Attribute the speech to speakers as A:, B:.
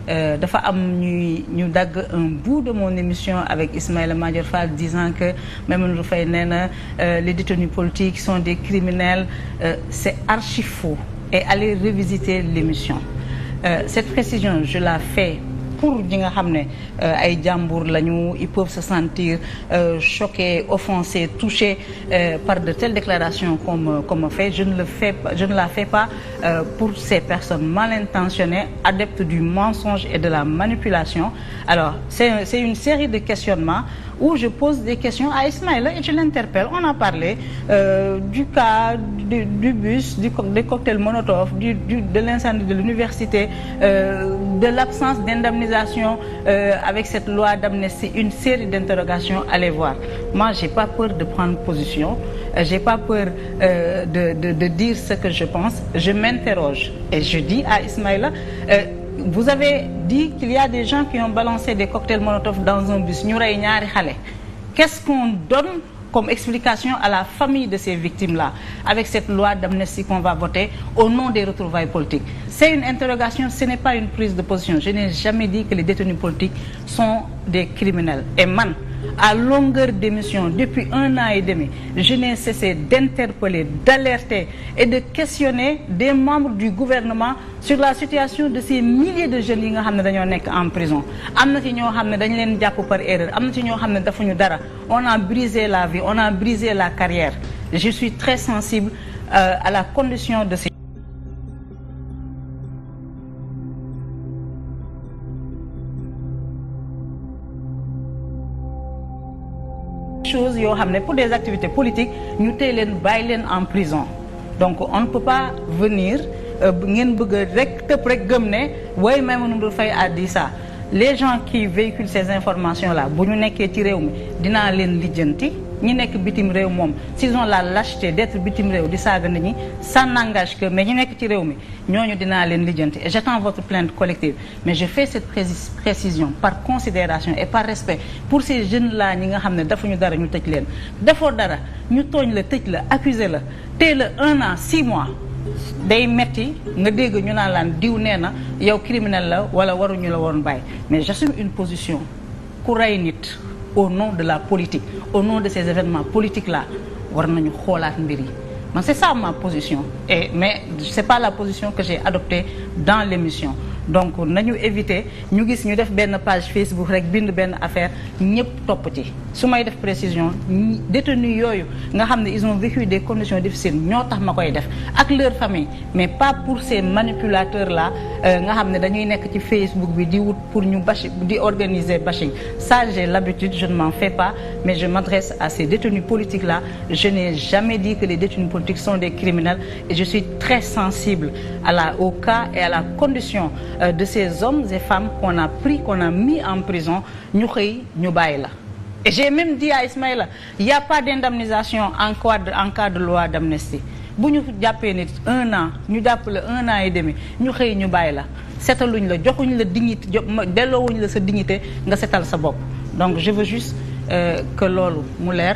A: dafa am ñu dagg un bout de mon émission avec Ismaïla Madior Fall disant que Maimouna Faye nee na les détenus politiques sont des criminels. C'est archi faux. Et allez revisiter l'émission. Cette précision je la fais pour ñi nga xam ne ay jàmbur lañu, ils peuvent se sentir choqués, offensés, touchés par de telles déclarations comme fait. Je ne la fais pas pour ces personnes mal intentionnées, adeptes du mensonge et de la manipulation. Alors c'est une série de questionnements où je pose des questions à Ismaïla et je l'interpelle. On a parlé du cas du bus, des cocktails Molotov, de l'incendie de l'université, de l'absence d'indemnisation avec cette loi d'amnistie, une série d'interrogations. Allez voir. Moi, j'ai pas peur de prendre position, j'ai pas peur de dire ce que je pense. Je m'interroge et je dis à Ismaïla, vous avez dit qu'il y a des gens qui ont balancé des cocktails Molotov dans un bus. Ñu rey ñaari xale. Qu'est-ce qu'on donne comme explication à la famille de ces victimes-là avec cette loi d'amnistie qu'on va voter au nom des retrouvailles politiques? C'est une interrogation, ce n'est pas une prise de position. Je n'ai jamais dit que les détenus politiques sont des criminels. Et man, à longueur d'émission, depuis 1 an et demi, je n'ai cessé d'interpeller, d'alerter et de questionner des membres du gouvernement sur la situation de ces milliers de jeunes yi nga xam ne dañoo nekk en prison. Am na ci ñoo xam ne dañ leen jàpp par erreur, am na ci ñoo xam ne defuñu dara. On a brisé la vie, on a brisé la carrière. Je suis très sensible à la condition de ces choses yoo xam ne pour des activités politiques ñu tey leen bàyyi leen en prison. Donc on ne peut pas venir ngeen bëgg rek tëb rek gëm ne way Maimouna Faye a dit ça. Les gens qui véhiculent ces informations là bu ñu nekkee ci réew mi dinaa leen lijjanti. ñi nekk bitim réew moom s'ils ont la lâcheté d'être bitim réew di saaga nit ñi ça n'engage que mais ñi nekk ci réew mi ñooñu dinaa leen lijjanti et j'attends votre plainte collective. Mais je fais cette précision par considération et par respect pour ces jeunes là ñi nga xam ne dafuñu dara ñu tëj leen. Defoo dara ñu tooñ la tëj la accusé la tey la 1 an 6 mois day metti nga dégg ñu naan laan diw nee na yow criminel la wala waruñu la woon bàyyi. Mais j'assume une position ku rey nit au nom de la politique, au nom de ces événements politiques-là, war nañu xoolaat mbir yi. Man c'est ça ma position. Mais c'est pas la position que j'ai adoptée dans l'émission. Donc nañu éviter ñu gis ñu def benn page Facebook rek bind benn affaire ñëpp topp ci. Su may def précision détenus yooyu nga xam ne ils ont vécu des conditions difficiles ñoo tax ma koy def ak leur famille, mais pas pour ces manipulateurs là nga xam ne dañuy nekk ci Facebook bi di wut pour ñu bashing di organiser bashing. Ça j'ai l'habitude, je ne m'en fais pas, mais je m'adresse à ces détenus politiques là. Je n'ai jamais dit que les détenus politiques sont des criminels et je suis très sensible au cas et à la condition de ces hommes et femmes qu'on a pris, qu'on a mis en prison. Ñu xëy ñu bàyyi la. Et j'ai même dit à Ismaïla, il n'y a pas d'indemnisation en cas de loi d'amnistie. Bu ñu jàppee nit 1 an ñu jàpp la 1 an et demi ñu xëy ñu bàyyi la setaluñ la joxuñ la dignité delloowuñ la sa dignité nga setal sa bopp. Donc je veux juste que loolu mu leer.